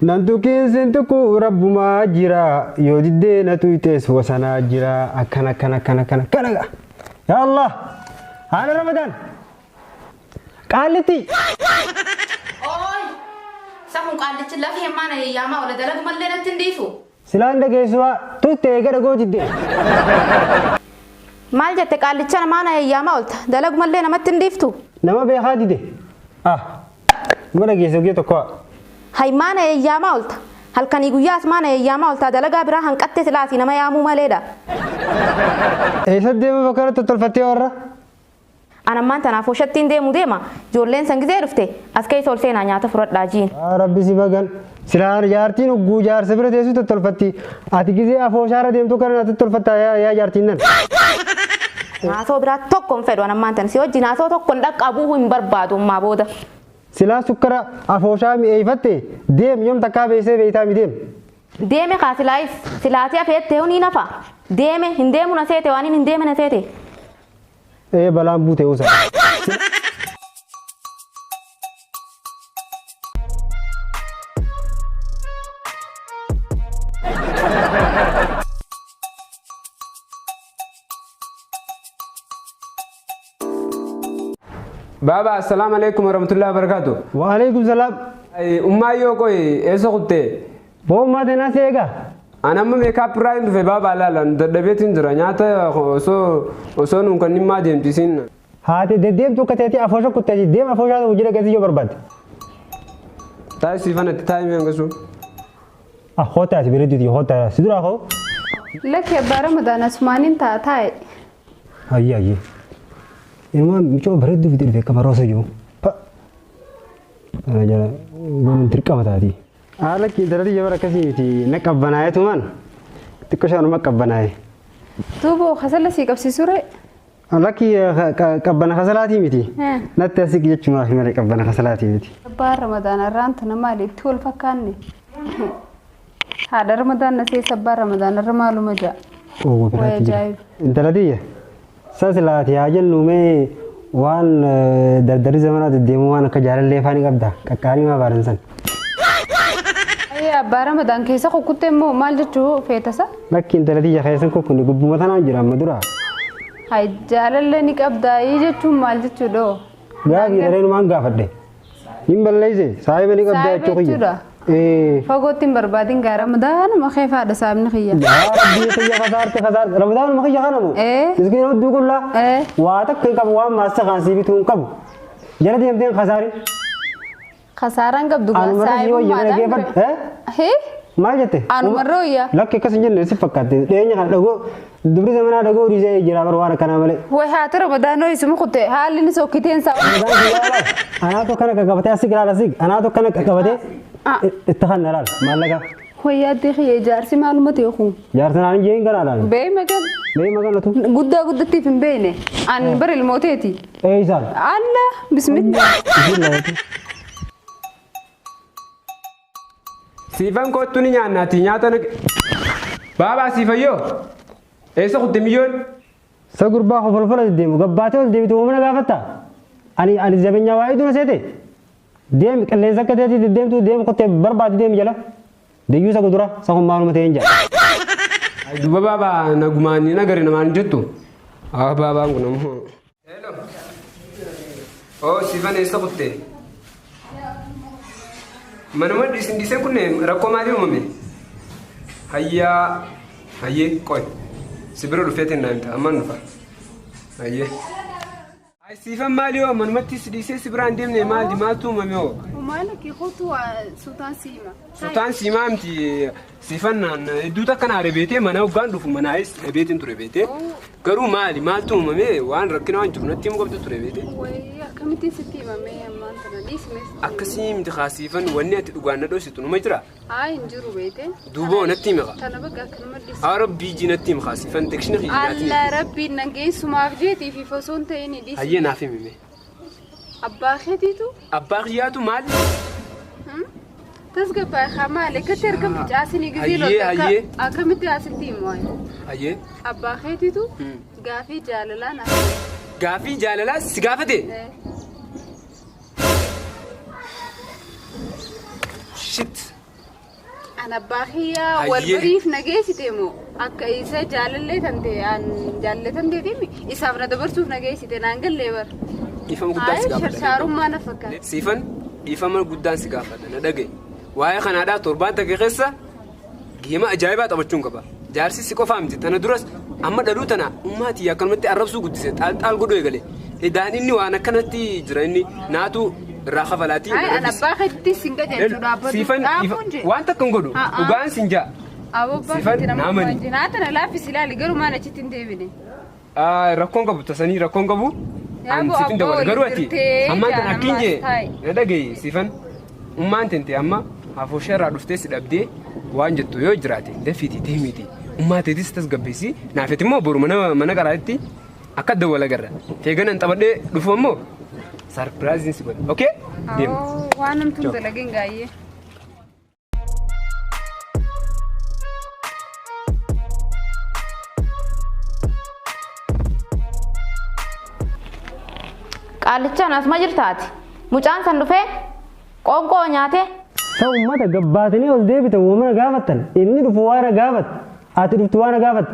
Nan tuqiin sin tuqu rabbumaa jira yoo diddee na tuyxees wasanaa jira akkana akkana akkana akkana akkana gaa. Yaa Allah haala Ramadaan qaallitti. Ooy! Safuun qaallichi lafa hemmaana heeyyaamaa ola dalagu mallee natti hin dhiisu. Silaan dhageessu tutte eega dhagoo diddee. Maal jette qaallicha namaana heeyyaamaa olta dalagu mallee namatti hin dhiiftu. Nama beekaa dide. Ah nama dhageessu gee tokko. Hay maana heeyyaamaa olta. Halkanii guyyaas maana heeyyaamaa olta dalagaa biraa hanqatte silaasii nama yaamuu maleedha. Eessa deema bakka irratti tottolfattee warra? Anammaan tanaaf hoshattiin deemu deema. Ijoolleen san gizee dhufte as keessa ol seenaa nyaata fudhadhaa jiin. Yaa Rabbi si bagan. Silaan jaartiin ugguu jaarsa bira teessu tottolfatti. Ati gizee afooshaarra deemtu kana na tottolfatta yaa jaartiin nan. Haasoo biraa tokko hin fedhu anammaan tana si wajjin haasoo tokko hin dhaqqabuu hin barbaadu ammaa booda. Silaa sukkara afooshaa mi'eeffatte deem yoom takkaa beeksee beektaa mi deem. Deeme kaa silaayis silaatii afeettee ni nafa. Deeme hin deemu na seete waan hin deeme na seete. Ee balaan buute usa. Baaba assalaamu alaikum warahmatullahi wabarakatuh. Waalaikum salaam. Ummaa yoo qoy eessa kuttee? Boommaa tenaa si eegaa. Ani amma makeup irraa hin dhufe baaba laalan dadhabeetiin jira nyaata osoo nuun kan dhimmaa deemti isiin. Haati deddeemtu akka teetii afoosha kuttee deem afooshaa hojii dhaggeessi yoo barbaadde. Taa'ii siifanatti taa'ii mee hangasu. Ah hoota ati bira duti hoota si duraa koo. Lakki abbaa Ramadaan asumaaniin ta'a taa'e. Ayyee ayyee. Ilmaan mucoo bareedduu fidee dhufe akka rosa jiru. Pa. Kana jala goon dirqama taati. Haala intalatti jabara akkasii miti na qabbanaa'eetumaan xiqqoo shaanuma qabbanaa'e. Duuba kasala sii qabsiisuree? Lakki qabbana kasalaatii miti. Natti asii jechuumaaf malee qabbana kasalaatii miti. Abbaa Ramadaan irraan tana maali itti wal fakkaanne? Haadha Ramadaan na seessa abbaa Ramadaan irra maaluma ja'a? Oo biraatti jira. Intala tiyya sa silaati haa jennu mee waan dardarri zamanaa deddeemuu waan akka jaalallee faani qabda qaqqaalii maa baaran san. Ayyee abbaa Ramadaan keessa kukkuttee immoo maal jechuu feetasa? Lakki intala tiyya keessan kukkunni gubbuma tanaan jira amma dura. Hay jaalallee ni qabdaa jechuun maal jechuudha? Gaafii dareenumaan gaafadhe. Hin balleeyse saahiba ni qabdaa jechuu kiyya. Fagootti hin barbaadin gaa Ramadaanuma kee faadha saabni kiyya. Yaa Rabbii kiyya kasaarte kasaarte Ramadaanuma kiyya kanamu. Miskiina hudduu qullaa. Waa takka hin qabu waan maassa kaan sii bituu hin qabu. Jala deemteen kasaarin. Kasaaraan qabdu gaa Anumarra sii wayya saahibummaadhaan. dhaggeeffadhu. Hee? Maal jette? Anumarra wayya. Lakki akkas hin jenne si fakkaatte dhiyeenya kana dhagoo dubri zamanaa dhagoo dhiisee jira bar waan akkanaa malee. Way haati Ramadaanoo isuma kutte haalli inni sokkiteen isaa. Anaatu akkana qaqqabatee asii ilaala asii anaatu akkana qaqqabatee itti kan ilaala maallaqa. Wayyaatti kiyya ijaarsi maaluma ta'e kun. Jaarsa naan jeen kana ilaala. Bee magan. Bee maganatu. Guddaa guddattiif hin beekne. An bara ilmooteeti. Eeysaan. Alla bismillah. Siifan kottu ni nyaannaati nyaata naqe. Baabaa siifayyoo eessa kutte miyyoon? Sa gurbaa kofolfola deddeemu gabbaatee ol deebitu uumana gaafatta. Ani zabenyaa waa'ee dura seete. Deemi qilleensa akka teetii deddeemtu deemi kottee barbaade deemi jala. Deyyuu isa gudura sa kun maaluma ta'een jala. Duuba baabaa nagumaan ni nagari namaan jettu. Ah baabaan kun ammoo. Hello. Oh siifan eessa kutte? Manuma isin dhiiseen kun rakkoo maalii uumame? Hayyaa hayyee qoy si bira dhufeetiin naa himta ammaan dhufa. Hayyee. Ay siifan maali hoo manumatti si dhiisee si biraan deemne maali maaltu uumame hoo? Maal kee kootu suutaan siima. Suutaan siimaa miti siifan hedduu takka naa rebeetee mana hoggaan dhufu manaayis rebeetiin ture beetee. Garuu maali maaltu uumame waan rakkina waan jiru natti himuu qabdu ture beetee. Wayii akkamittiin sitti himame ammaan tana dhiisme. Akkasii miti kaasiifan wanni ati dhugaan na dhoositu numa jira. Haa hin jiru beete. Duuba natti hime kaa. Tana bakka akkanuma dhiisme. Haa rabbii ji natti hime kaasiifan tekshina kiyya nyaatiin. Alla rabbiin nageessumaaf jeetii fi fosoon ta'in dhiisme. Hayyee naaf himi mee. Abbaa keetiitu. Abbaa kiyyaatu maali? Tasgabbaa haa maali akkatti argamu caasinii gizee Hayyee, hayyee. akkamitti asitti himu waayee. Hayyee. Abbaa keetiitu gaafii jaalalaa na. Gaafii jaalalaa si gaafate? Shit. An abbaa kiyyaa wal Hayyee. bariif nageessite moo akka isa jaalallee tan ta'e an jaalallee tan ta'eeti isaaf na dabarsuuf nageessite naan gallee bara. Dhiifama guddaan si Ayi gaafadha. sharshaarummaa na fakkaata. Siifan dhiifama guddaan si gaafadha na dhagaye. Waa'ee kanaadhaa torbaan takka keessa geema ajaa'ibaa taphachuun qaba. Jaarsi si qofaa miti tana duras amma dhaluu tana ummaatii akkanumatti arrabsuu guddise xaal godhuu eegale. Idaan inni waan akkanatti jira inni naatu irraa kafalaatii. Ayi an abbaa keetti sin qajeelchu dhaabbatu. Siifan Dhaabuun jee. waan takka hin godhu Haa, haa. dhugaan sin jaa. Abbaa Siifan keetti nama naamani. wajjin haa tana laaffisi ilaali garuu maan achitti hin deebine. Rakkoon qabu tasanii rakkoon qabu. Yaa An boo, sitti hin abbaa dawwala garuu waliin ati dirtee ammaan tan jaan akkiin ammaas jee taa'i. na dhagaye siifan ummaan tente amma hafoosha irraa dhuftee si dhabdee waan jettu yoo jiraate dafiitii deemiiti ummaa teetis tasgabbeessi naafet immoo boru mana mana qaraatti akka dawwala garra feeganan taphadhee dhufu ammoo sarpiraayiziin si godha okee deema. Awoo, waan namtuun dalageen gaayyee. Qaallichaan asuma jirtaati. Mucaan san dhufee qoonqoo nyaatee Sa uummata gabbaatanii ol deebitan uumama gaafattan inni dhufu waan gaafat ati dhuftu waan gaafat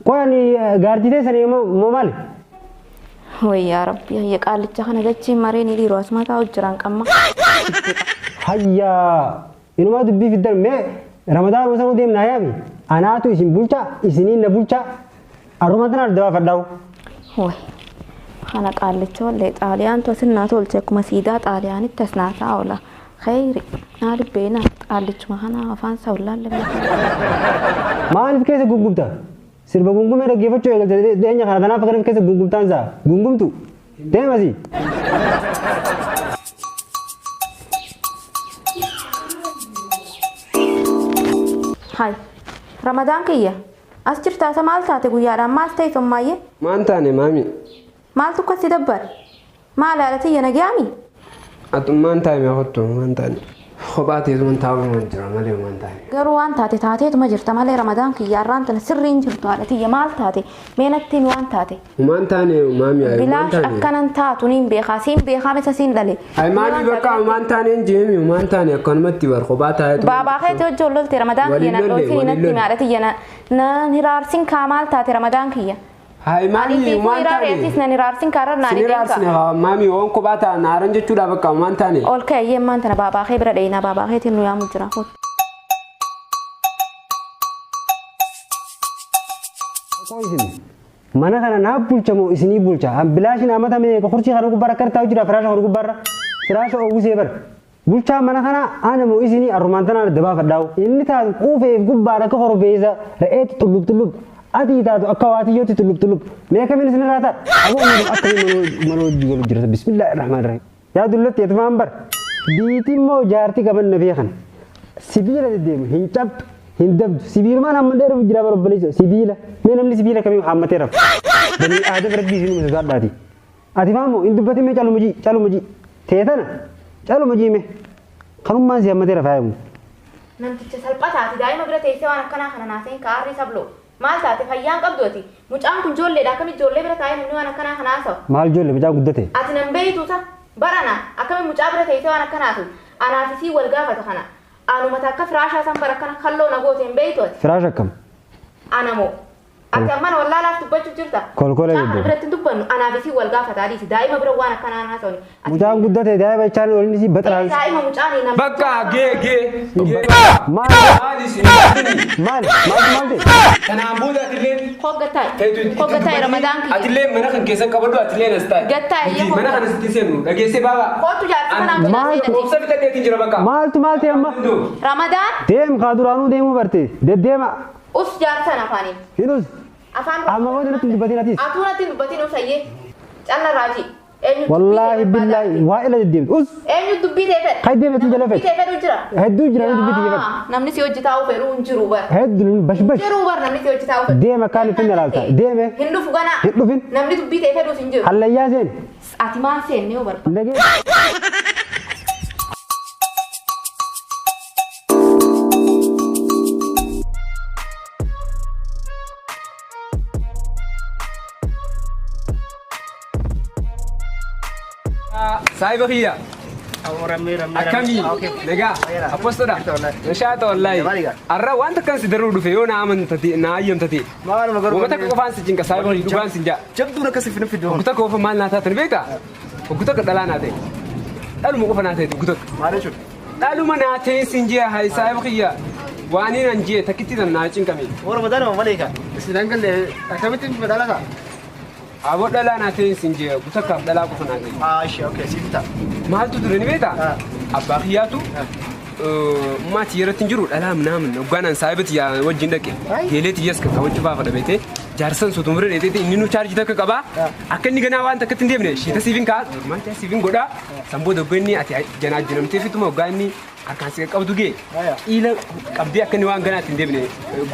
qoyani gaarjitee sanii moo maali? Wayyaa rabbi hayya qaallicha kana jechiin maree ni dhiiru asuma taa'u jiran qamma. Hayyaa inumaa dubbii fiddan mee ramadaan osoo deemnaa yaami anaatu isin bulcha isiniin na bulcha arruma tana adda baafadhaa'u. Way kana qaallicha wallee xaaliyaantu asin naa tolche akkuma siidaa xaaliyaanitti as naa ta'a oola. Khayri naa dhibbeenaa qaallichuma kana afaan isaa wallaalle. Maaliif keessa gungumta? Sirba gungumee dhaggeeffachuu eegalte dhiyeenya kana kanaaf akkanaaf keessa gungumtaan isaa gungumtu deemasi. Hay ramadaan kiyya as jirtaasa maal taate guyyaadhaan maal ta'e sommaayyee Maan taane maami maaltu akkasi dabbare maal haala tiyya nagayaami? ati maan taane kottu maan taane kophaa teessuman taa'uu jira malee maan taane. Garuu waan taate taateetuma jirta malee ramadaan kiyya har'aan tana sirriin jirtu haadha tiyya maal taate mee natti himi waan taate. Maan taane maami ayi maan Bilaash taane. akkanan taatu niin beekaa siin beekaa misa siin dhale. Ayi maami bakka maan taane hin jeemi maan taane akkanumatti bar kophaa taa'eetu. Baabaa keetti hojii ollolte ramadaan kiyya Waliin na lolle, dhoofii waliin natti himi lolle. haadha tiyya na hiraarsin kaa maal taate ramadaan kiyya. Hayi maami Ani maan hiraarsi taane. nan hiraarsin kaarra naan Sin hiraarsine haa maami waan kophaa ta'a naaran jechuudha bakka maan taane. Ol ka'e maan tana baabaa kee bira dheeyinaa baabaa keetiin nu yaamu jira. Isin mana kana naa bulcha moo isinii bulcha? An bilaashin amata meeqa kursii kana gubbaarra akka taa'u jira firaasha kana gubbaarra firaasha oowwisee bara. Bulchaa mana kana ana moo isinii arrumaan tanaan adda baafadhaa'u. Inni taatu quufeef gubbaadha akka horbeessa re'eetti xullub xullub ati taatu akka waatiyyootti xullub xullub mee kamiin isinirraa ta'a? Aboo uumama akkamii mana hojii galu jirta bismillaahi rahmaan rahiim. Yaa dullatti etumaan bara biitii immoo jaartii qaban na beekan sibiila deddeemu hin cabdu hin dabdu sibiilumaan hamma dheeruuf jira bara obboleessa sibiila mee namni sibiila kamii hammatee rafu banii aadam rabbii isin uume sodaadhaati ati faamoo hin dubbatin mee caluma jii caluma jii teetana caluma jii mee kanummaan si hammatee rafa yaamu. Namticha salphataati daa'ima bira teessee waan akkanaa kana naaseen kaarri sabloo maal taate fayyaan qabdu ati mucaan kun ijoolleedha akkami ijoollee bira taa'ee namni waan akkanaa kana haasa'u. Maal ijoollee mucaa guddate Ati nan beeytu ta barana akkami mucaa bira teessee waan akkanaatu anaaf isii wal gaafata kana anuma takka firaashaa san bara akkana kalloo na goote hin beeytu ati firaasha akkam anamoo ati ammana wallaalaaf dubbachuu jirta. Kolkolee Mucaa kana jechuudha. biratti hin dubbannu anaaf isii wal gaafata adiisi daa'ima bira waan akkanaa haasa'u. Mucaan guddate daa'ima jechaan olin isii baxaraan Daa'ima mucaan nama. Bakka gee gee gee. Maal? Maali isin yaadani? Maal maal maal ta'e? Kanaan booda atilleen Hoggataa. feetu itti Hoggataa dubbatii, ramadaan kiyya. Atillee mana kan keessa qabadhu atillee nas taa'i. Gattaa iyyuu Nuti mana kana sitti seennu dhageessee baaba. Kootu jaarsa kanaan bira Maal? seenati. Obsa fixadheetiin jira bakka. Maaltu maal ta'e amma? Ramadaan Deem kaa duraanuu deemuu barte deddeema us jaarsan afaaniin. hidhus Afaan amma booda natti hin dubbatin atis. Atuu natti hin dubbatin usayyee. Calla raajii. Eenyu dubbii Wallaahi ta'e billaahi barbaada? waa ila deddeemtu us Eenyu dubbii ta'e fedha? Kan deemtu jala Namni fedha. dubbii ta'e fedhu jira. Hedduu jira namni dubbii ta'e fedhu. Yaa, Namni si hojii taa'u fedhu hin jiru bara. Hedduu bash bash Jiru bara namni si hojii taa'u fedhu. Deema kaan hin finne laalta. Deeme. Hin dhufu ganaa. Hin dhufin. Namni dubbii ta'e fedhus hin jiru. Hallayyaa seen Ati maal seenne yoo barbaadde? lagee. Saayiba kiyya. Akkamii? Nagaa? Apostodha? Nashaata wallaahi. Arra waan takkaan si daruu dhufe yoo na amantate na ayyamtate. Wama takka qofaan si cinqa saayiba dhugaan si jaa. Jabduun akkasii fi fiduu. Oggu takka qofa maal naa taatan beektaa? Oggu takka dhalaa naa ta'e. Dhaluma qofa naa ta'e oggu takka. Maal jechuudha? Dhaluma naa ta'e sin jee hay saayiba kiyya. Waan inni an jee takkitti tan naa cinqame. Warra madaala malee ka. Isin hangalee akkamitti madaala ka? Aboo dhalaa naa ta'e sin jee oggu takkaaf dhalaa qofa naa ta'e. Ah, ishee okay siif ta'a. Maaltu ture ni beektaa? Abbaa kiyyaatu maatii irratti hin jiru dhalaa minaamin hoggaanaan saayibati yaa wajjin dhaqe geelee xiyyees kan kabajju faafa dhabete jaarsan sotu mure dheetee inni nu chaarjii takka qabaa akka inni ganaa waan takkatti hin deemne shiita siifin kaa normaal siifin godhaa san booda hoggaa inni ati janaa jinamtee fituma hoggaa inni harkaan si qabdu gee qiila qabdee akka inni waan ganaatti hin deemne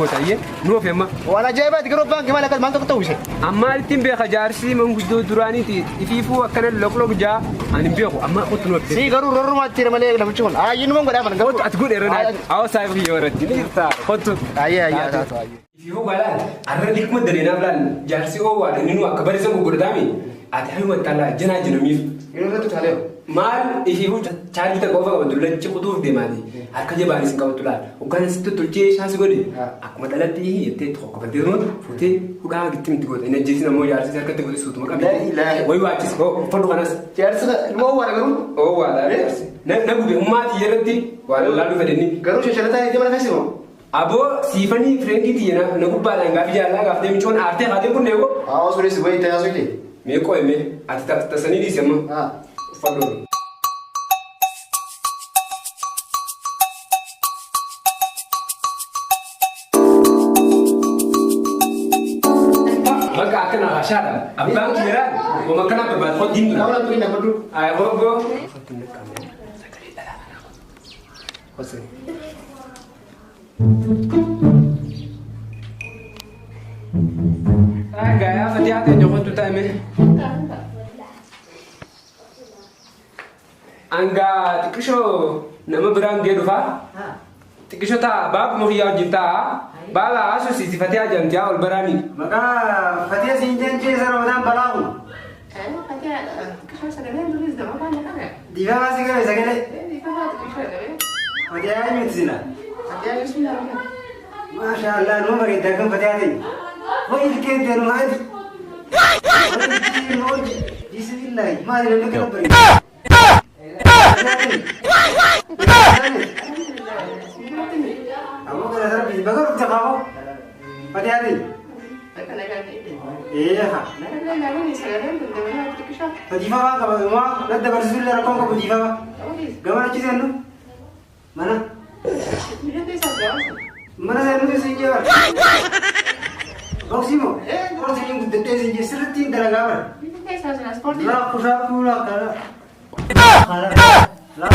gootayyee nu ofi amma. Waan ajaa'ibaati garuu abbaan kee maal akka maal tokko ta'u ishee. Amma ittiin beeka jaarsi manguddoo duraaniiti ifiifuu akkana loqloq jaa ani hin beeku amma qottu nu ofi. Si garuu rorrumaatti jira malee namichi kun aayyi numa godhaa mana Kottu ati godhe irra awwa saayiba kiyya irratti ni jirta kottu. Ayyee ayyee taatu ayyee. Ifiifuu galaan arra likuma dareenaaf laal jaarsi oowwaadha inni nu akka barisan gurgurdataami ati hayuma taalaa janaa jenamiif. Yeroo irratti taalee. Maal ifiifuu chaarjii takka qofa qabatu lachi kutuuf deemaati harka jabaanis hin qabatu laal hoggaan sitti tolchee shaasi godhe akkuma dhalatti jettee tokko kafatee fuutee hudhaa gitti miti goota inni ajjeesin ammoo jaarsi harkatti godhe suutuma qabdi wayi waachis hoo uffadhu kanas. Jaarsi ilma oowwaadha garuu. Oowwaadha jaarsi na gube ummaatii irratti waa lallaaluu fedhenni. Garuu shashalataa itti mana keessa moo? Aboo siifanii fireenkii tiyya na gubbaadhaan gaafi jaallaa gaafatee micoon aartee kaatee kun eegoo. Haa sunis wayi tajaajila. Mee qo'ime ati tasanii dhiise amma. Uffadhu. Bakka akkana hashaadha. Abbaan kiyyaraan wama akkanaa barbaadu hojii hin Nama tuqii nama dur. Ay hoggo. Gaayaa fatihaa ta'e nyokotu ta'ame. Anga xiqqishoo nama biraan gee dhufaa. Xiqqishoo ta'a baabuma kiyyaa wajjin ta'a. Baala asuusiisi fatihaa jedhamti haa ol baraanii. Maqaa Fatiha siin jeen Ramadaan balaa kun. Diifamaa si qabe sagalee. Fatihaa eenyuti sina? Maasha Allah numa bareeddaa kan Fatihaa ta'e. Ho'i ilkeen ta'e numa adi. Bismillahi maali namni kana bareeda. Ammoo kana sarbi baga dhufte qabu. Fatihaa ta'e. Eeha. Diifamaa qaba maa nadda barsiisuu illee rakkoon qabu diifamaa. Gama achi seennu mana. Mana seennu siin jee bara. Boksii moo? Boksii hin guddattee siin jee sirriitti hin dalagaa bara. Laa kushaa kuulaa kana. Kana. Laa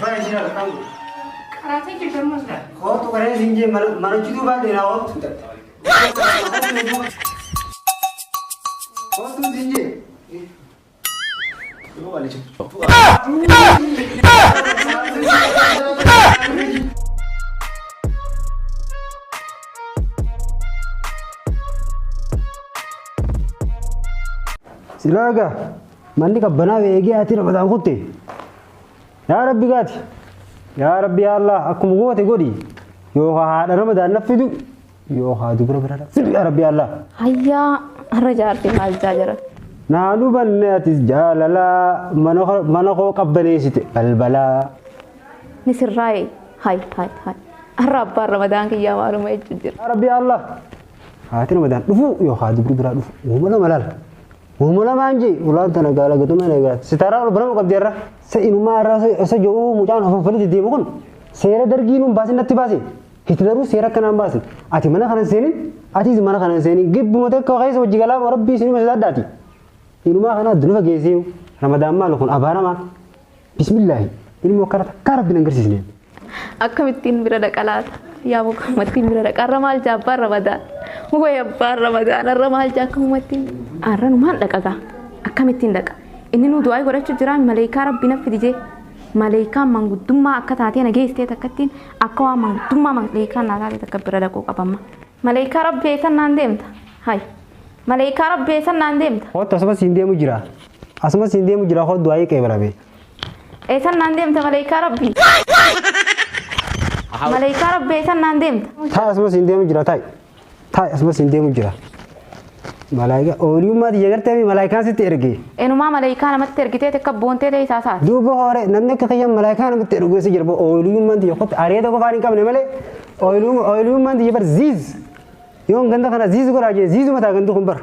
kana jira kan. Kootu karee siin jee mana jituu baadhee naa ooltu. Kootu siin jee. Silaaga manni qabbanaa eegee ati Ramadaan kutte. Yaa Rabbi gaati. Yaa Rabbi yaa Allah akkuma goote godhi. Yookaan haadha Ramadaan na fidu yookaan dubara biraa na fidu yaa Rabbi yaa Allah. Hayyaa har'a jaarti maal jaa jira. Naanuu banne atis jaalalaa mana koo qabbaneessite balbalaa. Ni sirraa'e hay hay hay. Har'a abbaan Ramadaan kiyyaa maaluma jechuun jira. Yaa Rabbi yaa Allah. Haati Ramadaan dhufu yookaan dubri biraa dhufu uuma lama laala. Uuma lamaan jee ulaan tana gaala gatuma nagaa. Sitaaraa ol banama qabdi irra. Sa inumaa irraa isa jiru mucaan afaan falitti deemu kun seera dargii nuun baasin natti baase. Hitleruu seera akkanaan baasin. Ati mana kana seenin atis mana kana seenin gibbuma takka keessa hojii galaa rabbii isinuma sodaadhaati. Inumaa kana dunufa geessee Ramadaan maal kun abaaramaan. Bismillaahi ilmoo akkana takkaa rabbiin agarsiisne. Akkamittiin bira dhaqa laata? Yaa akkamittiin bira dhaqa? Har'a maal jaa abbaan Ramadaan? Wayi abbaan Ramadaan har'a maal jaa akkamittiin? Har'a numaan dhaqa gaa? Akkamittiin dhaqa? Inni nu du'aa godhachuu jira maleekaa rabbi na fidi jee. Maleekaan manguddummaa akka taatee na geessitee takkattiin akka waan manguddummaa maleekaan naa taate takka bira dhaquu qabamma. Maleekaa rabbi eessan naan deemta? Hay. Maleekaa rabbi eessan naan deemta? Kootu asuma siin deemu jira. Asumas hin deemu jira, koo du'aayii qeebalame. Eessan naan deemta, maleekaa Rabbii? Maleekaa Rabbii, eessan naan deemta? Taa'i, asumas hin deemu jira, taa'i. Taa'i, asumas hin deemu jira. Malaayikaa ooliyummaa tiyya gartee malaayikaan sitti erge. Enumaa maleekaa namatti ergitee akka boontee ta'e isaa saati. Duuba hoore namni akka kiyyan malaayikaa namatti ergu keessa jira. Ooliyummaan tiyya qotti areeda qofaan hin qabne malee ooliyummaan tiyya bar ziiz. Yoon ganda kana ziiz godhaa jee ziizuma ta'a gandi kun bar.